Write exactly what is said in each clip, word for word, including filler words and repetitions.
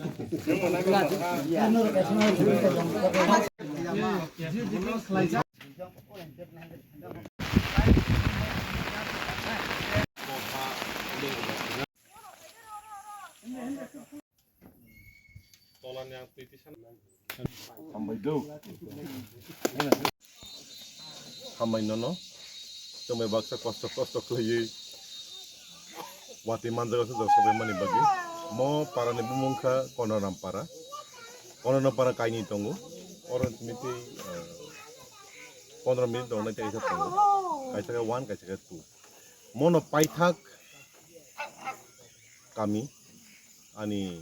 Tolani ang twi twi san. Hambai do. Hambai nono. Chwng bai baksa kosto kosto khlaiwi watwi manjak aswk jora sabai mani bagwi. Mo parani bumung kha Konoram para. Konoram para kainwi tongo. Oro simi tei, eh, pondro minute tongnai tei kaisa tongo. Kaisa khe one, kaisa khe two. Mono paithak kami ani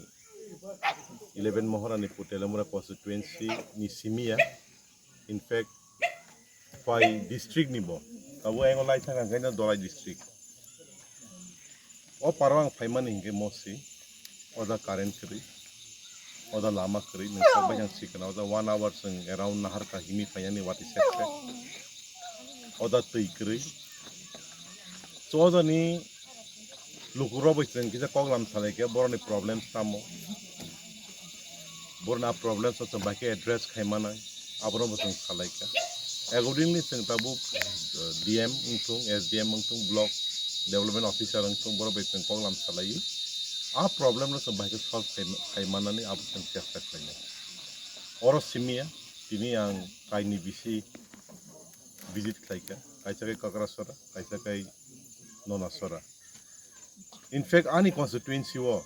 eleven Moharani Putelamura constituency ni simi ya. In fact, phai district ni bo. Tabo engo lai thang ang kaino Dolai district. O paro ang phaimani hinkhe mosi. Oda current kwrwi. Oda lama kwrwi. Nung sabai ang sikana. Oda one hour sung around nahar ka himi phainani wati sekse. Oda twi kwrwi. Chojani lukurok bai chwng kisa koklam salai khe borokni problems tamo. Borokni a problems o chwng bai khe address khai manai. Abono bo chwng salai kha. Accordingly chwng tabuk, uh, D M wngthung, S D M wngthung, block development officer wngthung, borok bai chwng koklam salai. A problem no chwng bai khe solve khai, khai manani abo chwng chesta khlainai. Oro simi ya, tini ang kaini bisi visit khlai kha. Kaisa khe Kakrasora, kaisa khe Nonasora. In fact, ani constituency o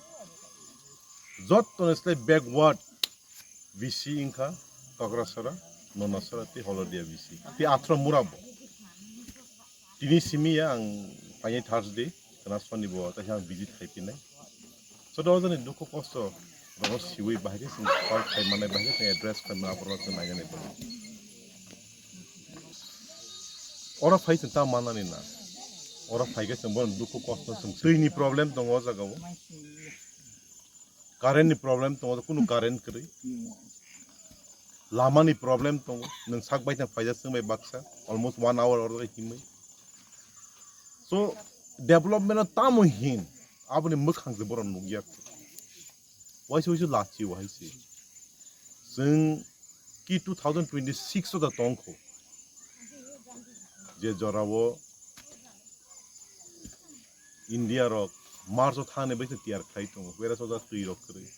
jottoni slai backward V C wngkha Kakrasora, Nonasora tei Holodia V C. Tei athro mura bo. Tini simi ya ang paini Thursday, khna Sonibo, tei ang visit khai pinai. Soto ojani dukhu kosto rogo siwi bahai khe chwng solve khai manai, bahai khe chwng address khai manai, aborok chwng nainani bo. Oro phai chwng ta manani na. Oro phai khe chwng bono dukhu kosto chwng. Twi ni problem tongo o jaga o. Current ni problem tongo, kunu current kwrwi. Lama ni problem tongo, nwng sak bai thang phaijak chwng bai baksa, almost one hour oro himwi. So, development o tamo hin, aboni mwkhang se borok nukya. Waisa waisa lachi wahai se. Chwng ki two thousand twenty-six o da tongkho. Je jorao India rok March o thani bai tiyar khlai tongo, whereas o da twi rok kwrwi.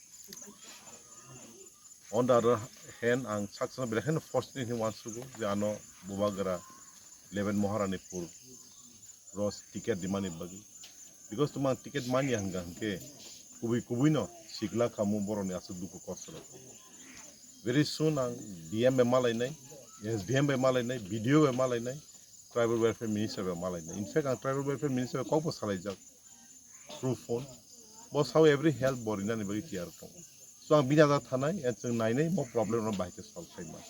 On the other hand, ang saksa belai kheno fortunate hinwi uansugo je ano Bubagra eleven Moharanipur ro ticket dimani bagwi. Because tuma ang ticket manya hwnkha hwnkhe kubui kubui no sikla khamu borokni aswk dukhu kosto rok. Very soon ang D M bai malainai, S D M bai malainai, B D O bai malainai, Tribal Welfare Minister bai malainai. In fact, ang Tribal Welfare Minister bai kokbo salaijak through phone. Bo sao every help bo rinani bagwi tiyar tongo. So ang bini ajak thanai, and chwng nainai mo problem no bahai khe solve khaima.